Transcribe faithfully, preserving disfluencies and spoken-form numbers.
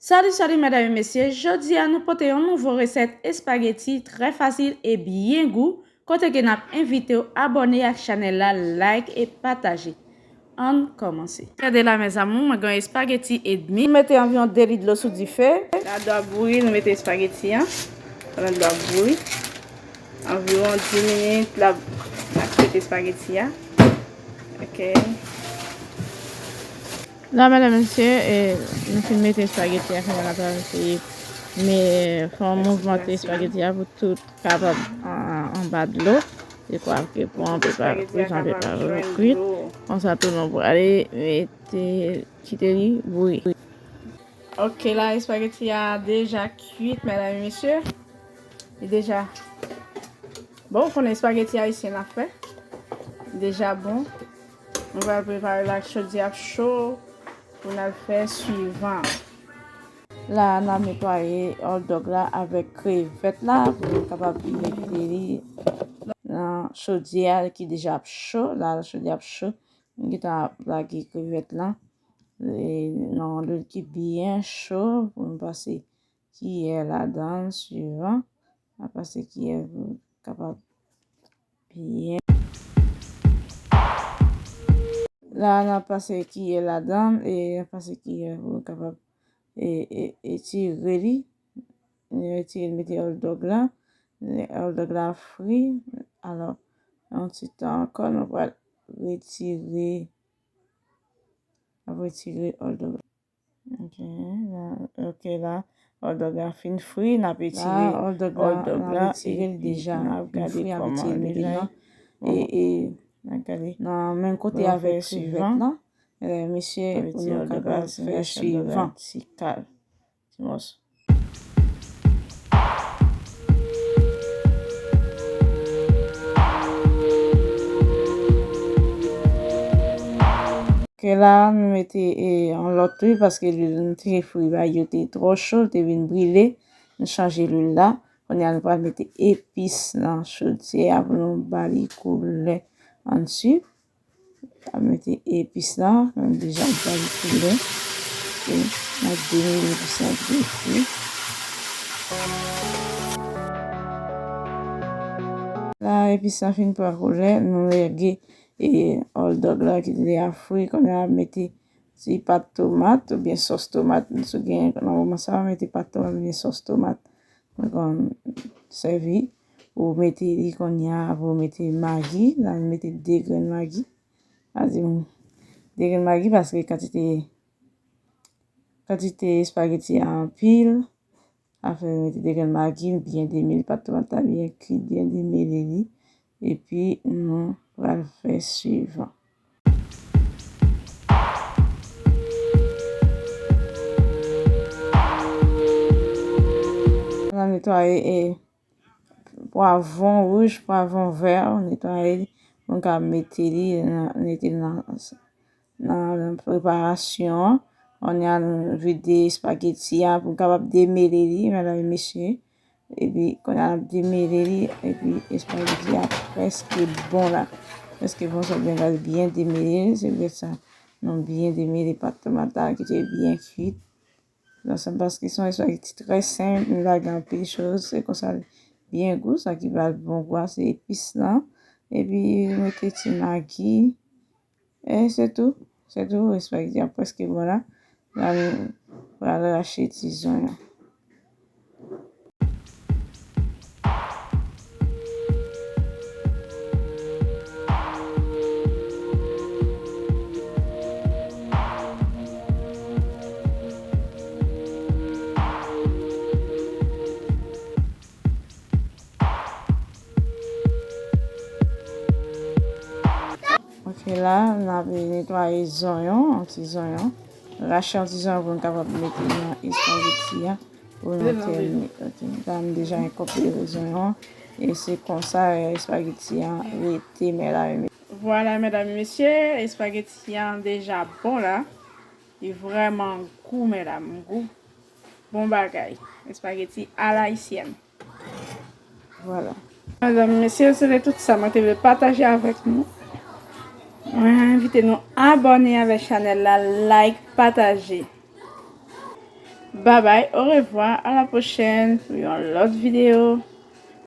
Salut, salut, medam e mesye, jodi a nou pote yon nouvo resèt espageti trè fasil e byen gou, kote ke n ap envite w abòne ak chanèl la, like e pataje. Ann kòmanse. Gade la, mes amours, mwen gen yon espageti edmi. Nou mete anviwon de lit dlo sou dife. La dlo ap bouyi, nou mete espageti an. Pandan dlo ap bouyi, anviwon dis minit, la, n ap mete espageti a. Ok. La, medam e mesye, e, nou fin mete espageti a, kounye a n ap eseye, men fè yon mouvman espageti a pou tout kapab an, anba dlo. Dekwa ke pou an pe pa, pou jan pe pa kwit. Konsa tou nou prale mete, kite li bouyi. Ok, la, espageti a deja kwit, medam e mesye. Li deja bon, ou konnen espageti ayisyen n ap fè. Deja bon. Nou pral prepare l ak chodyè ap cho pou n al fè swivan. La, n ap netwaye hot dog la avèk krevèt la pou nou kapab mete li nan chodyè a ki deja ap cho. La, chodyè ap cho. Nou gentan ap lage krevèt la, e, nan lwil ki byen cho pou nou pase kiyè ladan l swivan. N ap pase kiyè pou kapab byen. La, n ap pase kiyè ladan l, e n ap pase kiyè pou kapab, e, e, etire li. Nou etire, mete hot dog la. Hot dog la fri. Alò, yon ti tan ankò, nou pral retire, n ap retire hot dog la. Ok, la, ok, la, hot dog la fin fri, n ap etire hot dog la, n ap etire l deja, n ap gade kòman l deja ye. E, e, n ap gade. Nan menm kote avèk krevèt la, e, mesye, pou nou kapab fè swivan. Ti kal, ti mòso. Ok, la, nou mete, e, yon lòt lwil paske lwil nou te fri a yo te twò cho, l te vin brile. Nou chanje lwil la. Kounye a, nou pral mete epis nan chodyè a pou nou ba li koulè ann swiv. N ap mete epis la, nou deja ba li koulè. E n ap demele epis la byen fri. La, epis la fin pran koulè, nou lage, e, hot dog la ki te deja fri, kounye a mete ti pat tomat oubyen sòs tomat. Si w gen nan moman sa a, mete pat tomat oubyen sòs tomat. Mwen konn sèvi, ou mete li kounye a, apre ou mete magi, la m mete de grenn magi. Sa di m de grenn magi paske kantite, kantite espageti a anpil. Sa fè m mete de grenn magi, byen demele, pat tomat la byen kwit, byen demele li. Epi nou pral fè swivan. N a netwaye, e, pwavwon wouj, pwavwon vè, netwaye li. Nou ka mete li nan, mete li nan, nan preparasyon an. Kounye a nou vide espageti a pou n kapab demele li, medam e mesye. Epi, kounye a n ap demele li, epi espageti a prèske bon la. Prèske bon, sa byen gade, byen demele, se poutèt sa nou byen demele pat tomat la ki te byen kwit. Donk, se paske se yon espageti trè senp, nou lage anpil choz, se konsa l byen gou, sa ki ba l bon gou a, se epis lan. Epi, mete ti magi, e se tou, se tou, espageti a prèske bon la. La, nou pral rache ti zonyon. Ok, la, n ap netwaye zonyon, yon ti zonyon. Rache yon ti zonyon pou n kapab mete nan espageti a. Pou nou tèmine. Ok, la, m deja enkòpore zonyon. E se konsa, e, espageti a rete, medam e mesye. Vwala, medam e mesye, espageti a deja bon la. Li vrèman gou, medam, gou. Bon bagay. Espageti a la ayisyèn. Vwala. Medam, mesye, se te tout sa mwen te vle pataje avèk nou. Mwen envite nou abòne avèk chanèl la, like, pataje. Babay, orevwa, a la pwochèn pou yon lòt videyo.